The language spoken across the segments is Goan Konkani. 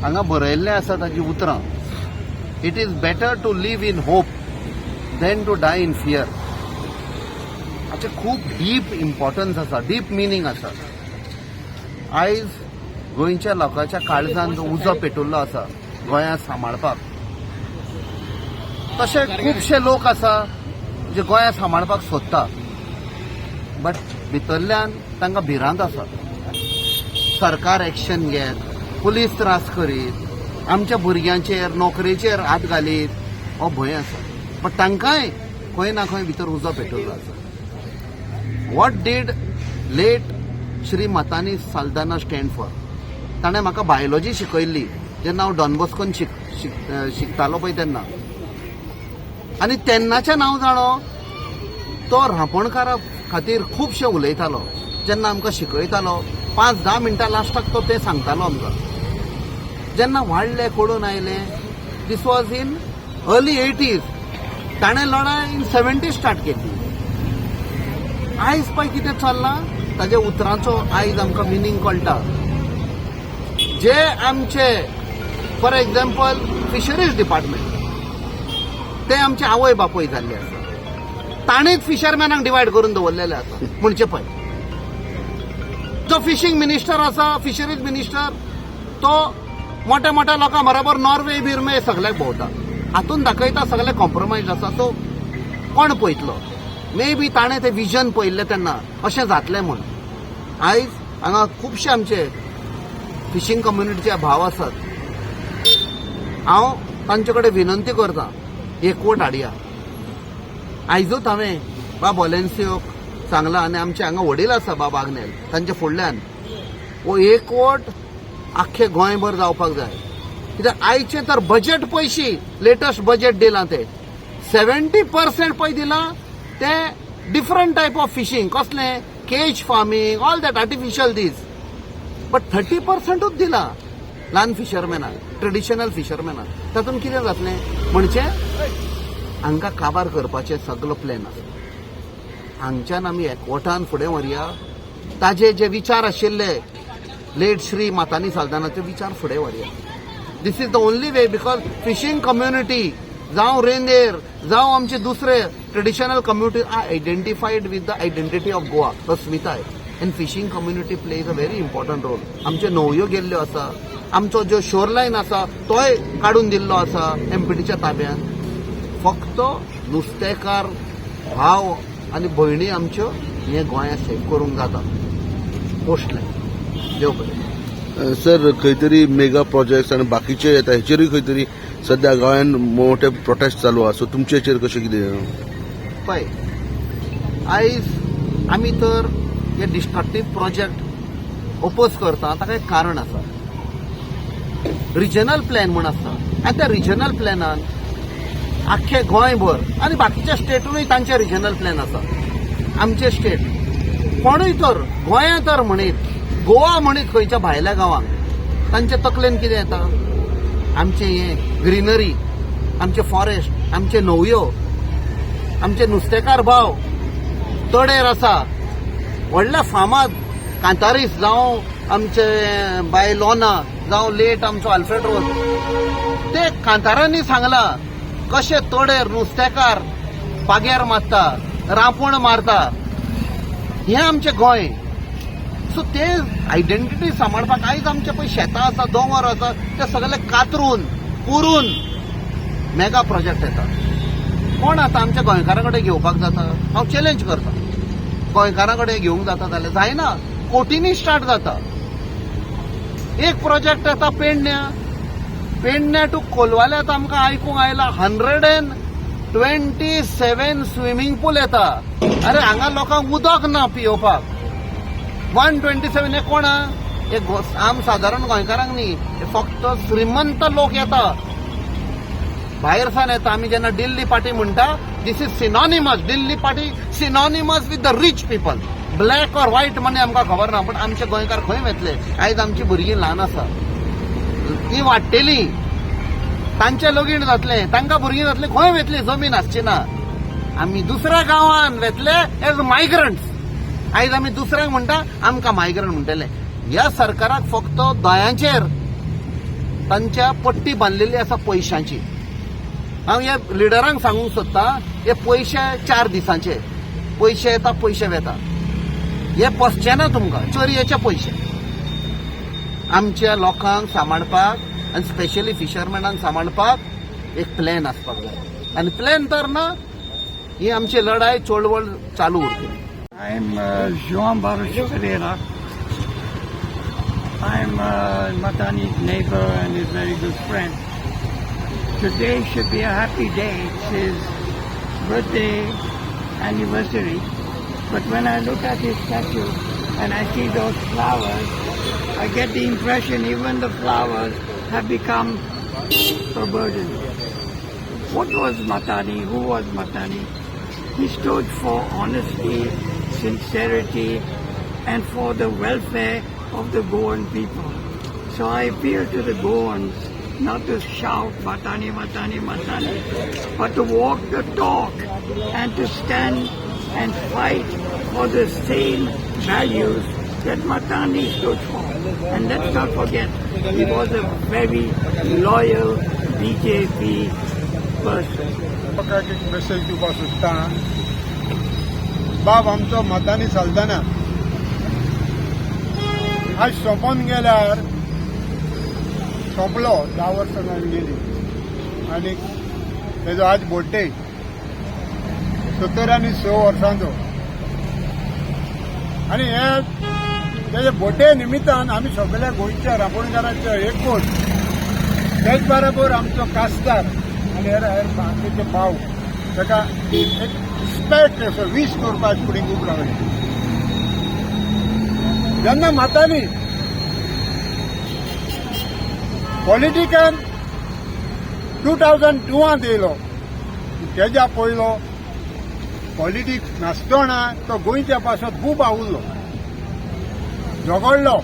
हांगा बरयल्लें आसा ताजी उतरां, "It is better to live in hope than to die in fear." हाचें खूब डीप इम्पॉर्टन्स आसा, डीप मिनींग आसा. आयज गोंयच्या लोकांच्या काळजान जो उजो पेटवल्लो आसा गोंयांत सांबाळपाक, तशे खुबशे लोक आसा जे गोंयांत सांबाळपाक सोदता, बट भितरल्यान तांकां भिरांत आसा. सरकार एक्शन घेत, पुलीस त्रास करीत, आमच्या भुरग्यांचेर, नोकरेचेर हात घालीत, हो भंय आसा. बट तांकांय खंय ना खंय भितर उजो पेटवल्लो आसा. What did late Shri Matani Saldanha stand for? ताणें म्हाका बायोलॉजी शिकयल्ली जेन्ना हांव डॉन बॉस्कोन शिकतालो पळय तेन्ना. आनी तेन्नाच्यान हांव जाणो, तो रांपणकारा खातीर खुबशें उलयतालो. जेन्ना आमकां शिकयतालो, 5-10 मिनटां लास्टाक तो तें सांगतालो आमकां. जेन्ना वाडले, कळून आयले, this was in early 80s. ताणें लढाय इन 70 स्टार्ट केल्ली. आयज पळय कितें चल्लां. ताज्या उतरांचो आयज आमकां मिनींग कळटा. जे आमचे, फॉर एक्झाम्पल, फिशरीज डिपार्टमेंट, ते आमचे आवय बापूय जाल्ले आसा. ताणेच फिशरमॅनाक डिवायड करून दवरलेले आसा. म्हणचे पळय, जो फिशींग मिनिस्टर आसा, फिशरीज मिनिस्टर, तो मोठ्या मोठ्या लोकां बरोबर नॉर्वे बिर्वे सगल्याक भोंवता. हातून दाखयता सगळे कॉम्प्रोमायज आसा. सो कोण पळयतलो? मे बी ताणें तें विजन पळयल्लें तेन्ना अशें जातलें म्हूण. आयज हांगा खुबशे आमचे फिशींग कम्युनिटीचे भाव आसात. हांव तांचे कडेन विनंती करता, एकवट हाडया. आयजूच हांवें बाब ओलेन्सियोक सांगलां आनी आमचे हांगा वडील आसा बाब आग्नेल, तांच्या फुडल्यान हो एकवट आख्खे गोंयभर जावपाक जाय. कित्याक आयचें तर बजेट पयशी, लेटस्ट बजेट दिलां ते 70% पळय दिलां ते डिफरंट टायप ऑफ फिशींग, कसलें cage farming, all that artificial these, but 30 पर्संटूच दिला ल्हान फिशरमॅनाक, ट्रेडिशनल फिशरमॅनाक. तातूंत कितें जातलें? म्हणजे हांकां काबार करपाचें सगलो प्लॅन आसा. हांगच्यान आमी एकवटान फुडें व्हरया. ताजे जे विचार आशिल्ले, लेट श्री मातानी साल्दानाचे विचार फुडें व्हरया. This is the only way, because fishing community जावं, रेंदेर जावं, आमचे दुसरे traditional community are identified with the identity of Goa, अस्मिताय, and fishing community plays a very important role. आमच्यो न्हंयो गेल्ल्यो आसा. आमचो जो शोरलायन आसा तोय काडून दिल्लो आसा एमपीटीच्या ताब्यात. फक्त नुस्तेकार भाव आनी भयणी आमच्यो हे गोंयांत सेव करूंक जाता कोस्टलायन. देव बरें. सर, खंय तरी मेगा प्रोजेक्ट्स आनी बाकीचे येता, हेचेरूय खंय तरी सध्या गोंयान मोठे प्रोटेस्ट चालू आसा. सो तुमचे हेचेर कशें कितें? पळय, आयज आमी तर हे डिस्ट्रक्टीव प्रोजेक्ट ओपोज करता, ताका एक कारण आसा. रिजनल प्लॅन म्हूण आसता आनी त्या रिजनल प्लॅनान आख्खे गोंयभर आनी बाकीच्या स्टेटूनय तांचे रिजनल प्लॅन आसा. आमचे स्टेट कोणूय तर गोंया तर म्हणीत, गोवा म्हणीत खंयच्या भायल्या गांवांक, तांच्या तकलेन कितें येता? आमचें हें ग्रिनरी, आमचे फॉरेस्ट, आमचे न्हंयो, आमचे नुस्तेकार भाव तडेर आसा. व्हडल्या फामाद कांतारीस जावं, आमचे बाय लोना जावं, लेट आमचो आल्फ्रेड रोज, ते कांतारांनी सांगला कशे तडेर नुस्तेकार पाग्यार मारता, रांपण मारता. हें आमचें गोंय. सो ते आयडेंटिटी सांबाळपाक आयज आमचे पळय शेतां आसा, दोंगर आसा, ते सगळे कातरून पुरून मेगा प्रोजेक्ट येता. कोण आतां आमच्या गोंयकारां कडेन घेवपाक जाता? हांव चॅलेंज करता, गोंयकारां कडेन घेवंक जाता जाल्यार जायना. कोटींनी स्टार्ट जाता. एक प्रोजेक्ट येता पेडण्या, पेडण्या टू कोलवाल्यात आमकां आयकूंक आयला 127 स्विमींग पूल येता. अरे, हांगा लोकांक उदक ना पियोवपाक. 127 हे कोणा? हे आम सादारण गोंयकारांक न्ही, हे फक्त श्रीमंत लोक येता, भायर सान येता. आमी जेन्ना दिल्ली पार्टी म्हणटा, this is synonymous, Delhi party synonymous with the rich people. Black or white money आमकां खबर ना, पण आमचे गोंयकार खंय वतले? आयज आमची भुरगीं ल्हान आसा, ती वाडटेली, तांचे लगीन जातलें, तांकां भुरगीं जातलीं, खंय वतली? जमीन आसची ना. आमी दुसऱ्या गांवान वेतले एज मायग्रंट्स. आयज आमी दुसऱ्यांक म्हणटा, आमकां मायग्रंट म्हणटले. ह्या सरकाराक फक्त दोळ्यांचेर तांच्या पट्टी बांदलेली आसा पयशांची. हांव ह्या लिडरांक सांगूंक सोदतां, हे पयशे 4 दिसांचे, पयशे येता पयशे वेता, हे पोसचे ना तुमकां चोरयेचे पयशे. आमच्या लोकांक सांबाळपाक आनी स्पेशली फिशरमॅनांक सांबाळपाक एक प्लॅन आसपाक जाय, आनी प्लॅन तर ना ही आमची लढाय चळवळ चालू उरतली. I'm Joan Barros Pereira. I'm Matani's neighbor and his very good friend. Today should be a happy day. It's his birthday anniversary. But when I look at his statue and I see those flowers, I get the impression even the flowers have become a burden. What was Matani? Who was Matani? He stood for honesty, sincerity, and for the welfare of the Goan people. So I appeal to the Goans not to shout Matani, Matani, Matani, but to walk the talk and to stand and fight for the same values that Matani stood for. And let's not forget, he was a very loyal BJP person. लोकांक एक मेसेज दिवपाक सोदता. बाब आमचो मतांनी चलतना आज सोंपोन गेल्यार सोंपलो, 10 वर्सां जावन गेली आनी तेजो आज बर्थडे 76 वर्सांचो. आनी हे तेजे बर्थडे निमित्तान आमी सगळ्या गोंयच्या रांपोणकारांचो एकवट, तेच बरोबर आमचो कास्तार आनी हेर हेर बाकीचे भाव ताका एक रिस्पेक्ट असो वीश करपाक फुडें खूब लागले. जेन्ना मातांनी पॉलिटिकान 2002 येयलो, तेज्या पयलो पॉलिटिक्स नासतना तो गोंयच्या पासत खूब आवुल्लो, झगडलो,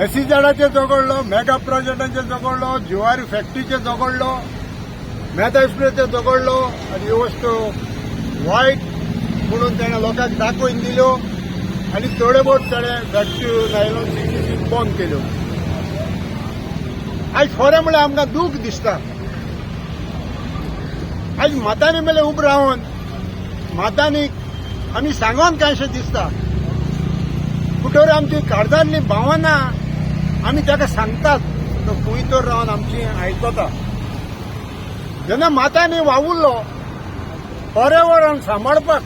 एसी झाडाचेर झगडलो, मेगा प्रोजेक्टांचेर झगडलो, जुवारी फॅक्टरीचेर झगडलो, मेहता एक्सप्रेसचेर झगडलो आनी ह्यो वस्तू वायट म्हणून तेणें लोकांक दाखोवन दिल्यो आनी थोडे भोव तेणें फॅक्टरी नायलॉन 66 बंद केल्यो. आयज खरें म्हणल्यार आमकां दूख दिसता. आयज मातांनी मेले उबो रावन मातांनी आमी सांगोन कांयशें दिसता, कुठोर आमची काळजांतली भावना आमी ताका सांगतात, तो खंय तर रावन आमची आयकता. जेन्ना मातांनी वावुरलो पर्यावरण सांबाळपाक,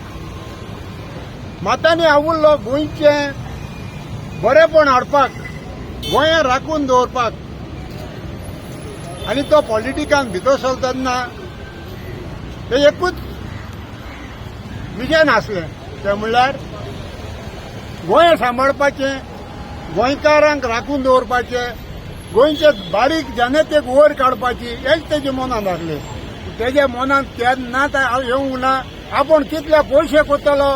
मातांनी आवुरलो गोंयचें बरेपण हाडपाक, गोंया राखून दवरपाक, आनी तो पॉलिटिकान भितर सरता तेन्ना ते एकूच विजन आसलें, तें म्हणल्यार गोंय सांबाळपाचें, गोंयकारांक राखून दवरपाचें, गोंयचे बारीक जनतेक वयर काडपाची, हेच तेजे मनांत आसलें. तेज्या मनांत केन्नाच येवंक ना आपूण कितले पयशे करतलो,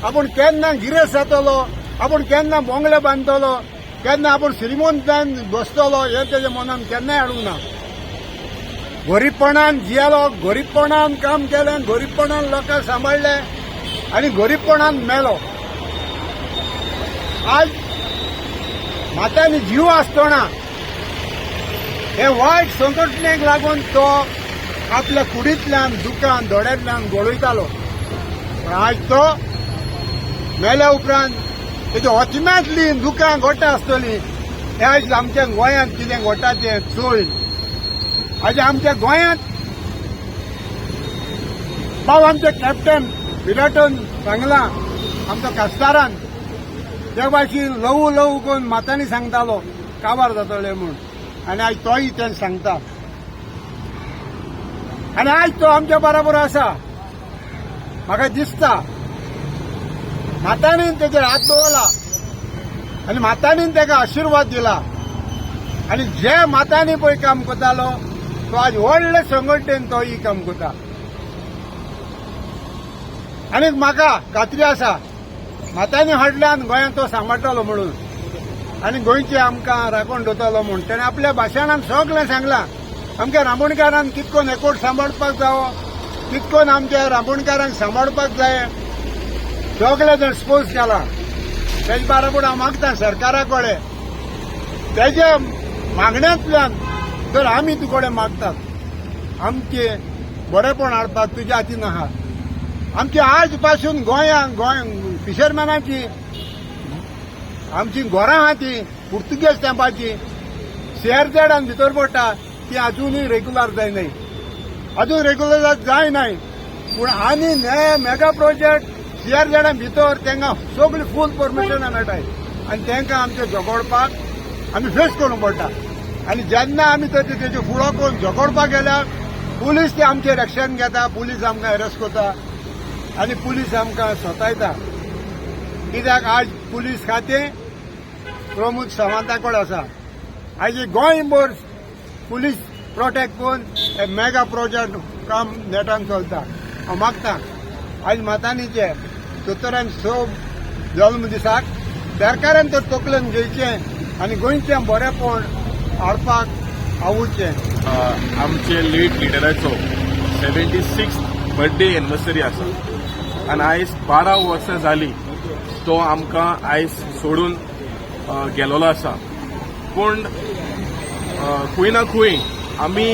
आपूण केन्ना गिरेस्त जातलो, आपूण केन्ना बोंगले बांदतलो, केन्ना आपूण श्रीमंत जावन बसतलो, हें तेज्या मनांत केन्नाय हाडूंक ना. गरीबपणान जियेलो, गरीबपणान काम केलें, गरीबपणान लोकांक सांबाळ्ळें आनी गरीबपणान मेलो. आज मातांनी जीव आसतना हे वायट संघटनेक लागून तो आपल्या कुडींतल्यान दुकान दोळ्यांतल्यान गळयतालो, पण आज तो मेल्या उपरांत तेच्या हतिम्यांतली दुकां घोटा आसतली. हे आयज आमच्या गोंयांत कितें घडटा तें चोय. आज आमच्या गोंयांत बाब आमचे कॅप्टन विराटन सांगलां, आमच्या कास्तारान ते भाशेन ल्हवू ल्हवू करून मातांनी सांगतालो काबार जातले म्हूण, आनी आयज तोय तें सांगता. आनी आयज तो आमच्या बराबर आसा, म्हाका दिसता. मातांनी तेजेर हात दवरला आनी मातांनी ताका आशिर्वाद दिला, आनी जे मातांनी पळय काम करतालो तो आज व्हडले संघटनेन तोय काम करता. आनी म्हाका खात्री आसा मातांनी हाडल्यान गोंयांत तो सांबाळटलो म्हणून, आनी गोंयचे आमकां राखून दवरतलो म्हूण. तेणें आपल्या भाशणान सगळें सांगलां. आमच्या रांपोणकारान कितकोन एकवट सांबाळपाक जावो, कितकोन आमच्या रांपोणकारांक सांबाळपाक जाय, सगळें एक्सपोज केलां. तेजे बरोबर हांव मागता सरकारा कडेन तेजे मागण्यांतल्यान तर आमी तुकडे मागतात आमचे बरेपण हाडपाक तुज्या हातीन आहा. आमची आज पासून गोंयांक गोंय फिशरमॅनाची आमची घरां आहा ती पुर्तुगेज तेंपाची सीआरझेडान भितर पडटा ती अजुनूय रेगुलर जायनाय, अजून रेगुलर जायनाय. पूण आनी हे मेगा प्रोजेक्ट सीआरझेडान भितर तांकां सगळी फूल परमिशनां मेळटाय आनी तांकां आमचें झगडपाक आमी फेस करूंक पडटा. आनी जेन्ना आमी तर तेजे फुडो करून झगडपाक गेल्यार पुलीस ते आमचेर एक्शन घेता, पुलीस आमकां अरेस्ट करता आनी पुलीस आमकां सतायता. कित्याक आज पुलीस खातें प्रमोद सावंता कडेन आसा. आयज गोंयभर पुलीस प्रोटेक्ट करून हे मेगा प्रोजेक्ट काम नेटान चलता. हांव मागता आयज मातानीचे 76 जल्म दिसाक सरकारान तर तकलेन घेवचें आनी गोंयचें बरेपण हाडपाक आवुचें. आमचे लेट लिडराचो 76 बर्थडे एनिवर्सरी आसा आनी आयज 12 वर्सां जाली तो आमकां आयज सोडून गेलोलो आसा. पूण खंय ना खंय आमी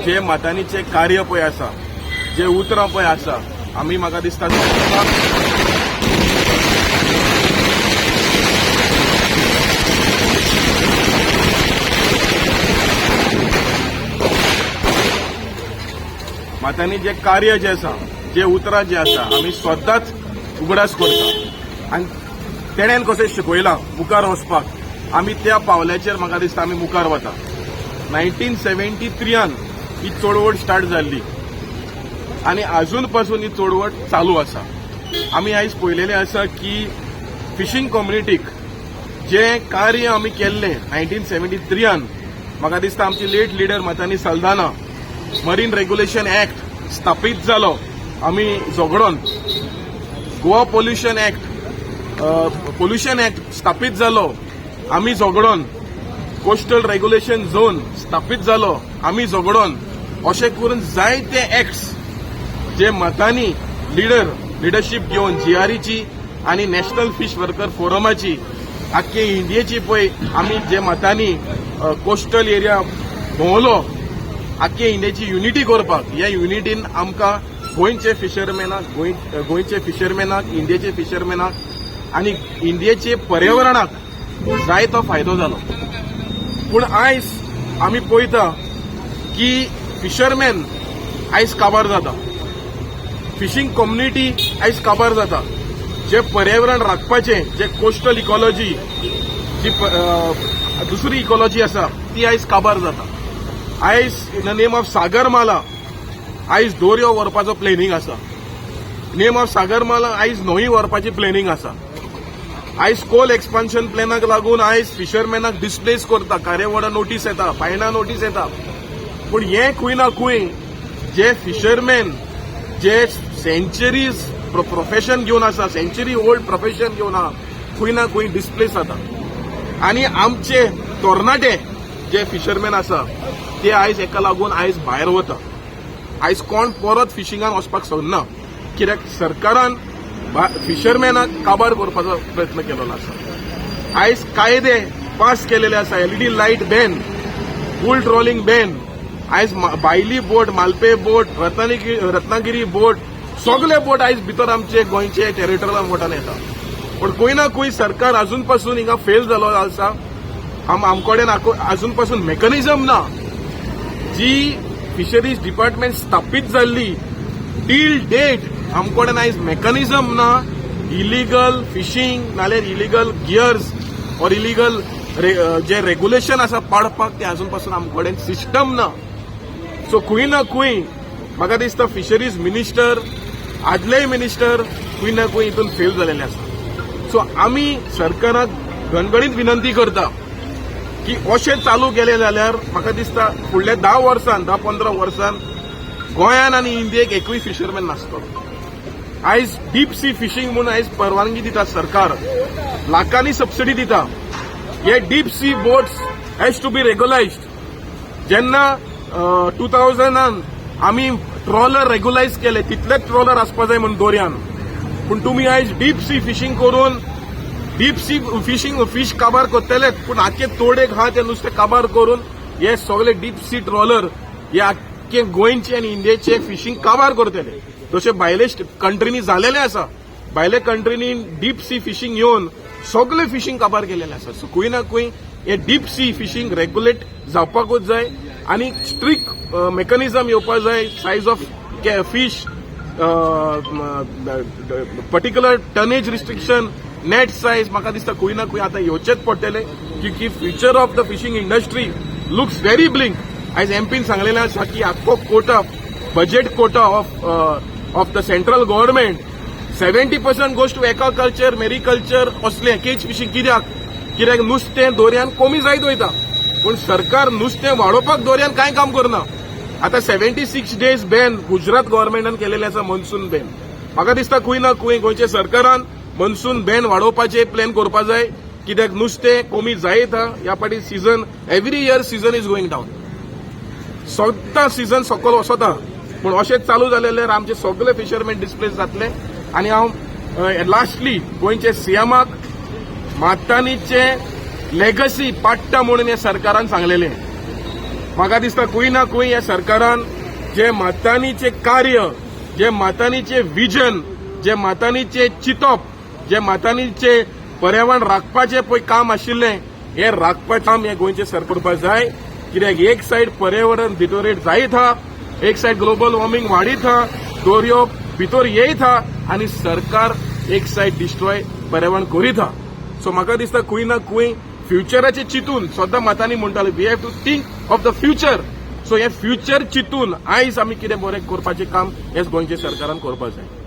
जे मातानीचें कार्य पळय आसा, जे उतरां पळय आसा, आमी म्हाका दिसता मातानी जे कार्य जे आसा, जे उतरां जे आसा, आमी स्वताच उगडास करता आनी तेणेन कशें शिकयलां मुखार वचपाक, आमी त्या पावल्याचेर म्हाका दिसता आमी मुखार वता. 1973 ही चळवळ स्टार्ट जाल्ली आनी आजून पासून ही चळवळ चालू आसा. आमी आयज पळयलेलें आसा की फिशींग कम्युनिटीक जे कार्य आमी केल्लें 1973 म्हाका दिसता आमची late leader Matanhy Saldanha marine regulation act स्थापीत जालो आमी झगडोन, गोवा पोल्युशन एक्ट स्थापीत जालो आमी झगडोन, कोस्टल रेग्युलेशन झोन स्थापीत जालो आमी झगडोन, अशें करून जायते एक्ट्स जे मतांनी लिडरशीप घेवन जीआरईची आनी नॅशनल फिश वर्कर फोरमाची आख्खे इंडियेची पळय आमी जे मतांनी कोस्टल एरिया भोंवलो आख्खे इंडियेची युनिटी करपाक, ह्या युनिटीन आमकां गोंयचे फिशरमॅनाक, गोंयचे फिशरमॅनाक, इंडियेचे फिशरमॅनाक आनी इंडियेचे पर्यावरणाक जाय तो फायदो जालो. पूण आयज आमी पळयता की फिशरमॅन आयज काबार जाता, फिशींग कम्युनिटी आयज काबार जाता. जे पर्यावरण राखपाचें, जे कोस्टल इकॉलॉजी जी दुसरी इकॉलॉजी आसा ती आयज काबार जाता. आयज in the name of Sagarmala आयज दोरयो व्हरपाचो प्लॅनिंग आसा, नेम ऑफ सागरमाला आयज न्हंय व्हरपाची प्लॅनिंग आसा. आयज कोल एक्सपान्शन प्लॅनाक लागून आयज फिशरमॅनाक डिस्प्लेस करता, कारेवाडा नोटीस येता, पायणा नोटीस येता. पूण हें खंय ना खंय जे फिशरमॅन जे सेंचुरीज प्रोफेशन घेवन आसा, सेंचुरी ओल्ड प्रोफेशन घेवन आहा, खंय ना खंय डिस्प्लेस जाता. आनी आमचे तरणाटे जे फिशरमॅन आसा ते आयज हेका लागून आयज भायर वता. आयज कोण परत फिशिंगान वचपाक सोदना, कित्याक सरकारान फिशरमॅनाक काबार करपाचो प्रयत्न केलेलो आसा. आयज कायदे पास केलेले आसा, LED light ban, bull trawling ban, आयज बायली बोट, मालपे बोट, रत्नागिरी बोट, सगळे बोट आयज भितर आमचे गोंयचे टेरिटोरियल बोटान येता. पूण खंय ना खंय सरकार अजून पासून हिंगा फेल जालो आसा. आमकडेन अजून पासून मेकॅनिझम ना. जी फिशरीज डिपार्टमेंट स्थापीत जाल्ली टील डेट आमकडेन आयज मेकॅनिझम ना. इलिगल फिशींग नाल्यार illegal gears or illegal J regulation आसा पाडपाक ते अजून पासून आमकडेन सिस्टम ना. सो खंय ना खंय म्हाका दिसता फिशरीज मिनिस्टर, आदलेय मिनिस्टर खंय ना खंय हितून फेल जालेले आसा. सो आमी सरकाराक गणगणीत विनंती करता की अशें चालू केलें जाल्यार म्हाका दिसता फुडल्या 10 वर्सान, 10-15 वर्सान गोंयान आनी इंडियेक एकूय फिशरमॅन नासतलो. आयज डीप सी फिशींग म्हणून आयज परवानगी दिता सरकार, लाखांनी सबसिडी दिता. हे deep sea boats has to be regularised. जेन्ना 2000 आमी ट्रॉलर रेगुलायज केले, तितलेच ट्रॉलर आसपा जाय म्हणून दोरयान, पूण तुमी आयज डीप सी फिशींग करून डीप सी फिशींग फीश काबार करतलेच, पूण आख्खे तोडेक आहा ते नुस्तें काबार करून हे सगळे डीप सी ट्रॉलर हे आख्खे गोंयचे आनी इंडियेचे फिशींग काबार करतले. जशें भायले कंट्रीनी जालेलें आसा, भायले कंट्रीनी डीप सी फिशींग येवन सगळे फिशींग काबार केलेलें आसा. सो खंय ना खंय हे डीप सी फिशींग रेग्युलेट जावपाकूच जाय आनी स्ट्रिक्ट मेकॅनिझम येवपा जाय. Size of fish, particular tonnage restriction, net size, म्हाका दिसता खंय ना खंय आतां येवचेच पडटले की future of the fishing industry looks very bleak. आयज एमपीन सांगलेलें आसा की आख्खो quota, budget quota of the central government, 70% goes to aquaculture, mariculture, असलें केज फिशींग. कित्याक? कित्याक नुस्तें दर्यान कमी जायत वयता, पूण सरकार नुस्तें वाडोवपाक दर्यान कांय काम करना. आतां 76 डेज बॅन गुजरात गव्हर्मेंटान केलेलें आसा, मनसून बॅन. म्हाका दिसता खंय ना खंय गोंयच्या सरकारान मनसून बॅन वाडोवपाचें प्लॅन करपा जाय, कित्याक नुस्तें कमी जायत हा. ह्या फाटी season, every year season is going down. सद्दां सिजन सकयल वचता, पूण अशेंच चालू जालें जाल्यार आमचे सगळे फिशरमॅन डिस्प्लेस जातले. आनी हांव लास्टली गोंयचे सीएमाक, मातानीचे लेगसी पाडटा म्हणून हे सरकारान सांगलेलें. म्हाका दिसता खंय ना खंय ह्या सरकारान जे मातानीचे कार्य, जे मातानीचे विजन, जे मातानीचे चिंतप, जे मातानीचे पर्यावरण राखपाचें पळय काम आशिल्लें, हें राखपाचें काम हें गोंयचें सरकार करपाक जाय. कित्याक एक सायड पर्यावरण डिटोरेट जायत हा, एक सायड ग्लोबल वॉर्मिंग वाडीत हा, दोरयो भितर येयत हा आनी सरकार एक सायड डिस्ट्रॉय पर्यावरण करीत हा. सो म्हाका दिसता खंय ना खंय फ्युचराचें चिंतून, सद्दां मातानी म्हणटाले, "We have to think of the future." So हें फ्युचर चिंतून आयज आमी कितें बरें करपाचें काम हें गोंयच्या सरकारान करपाक जाय.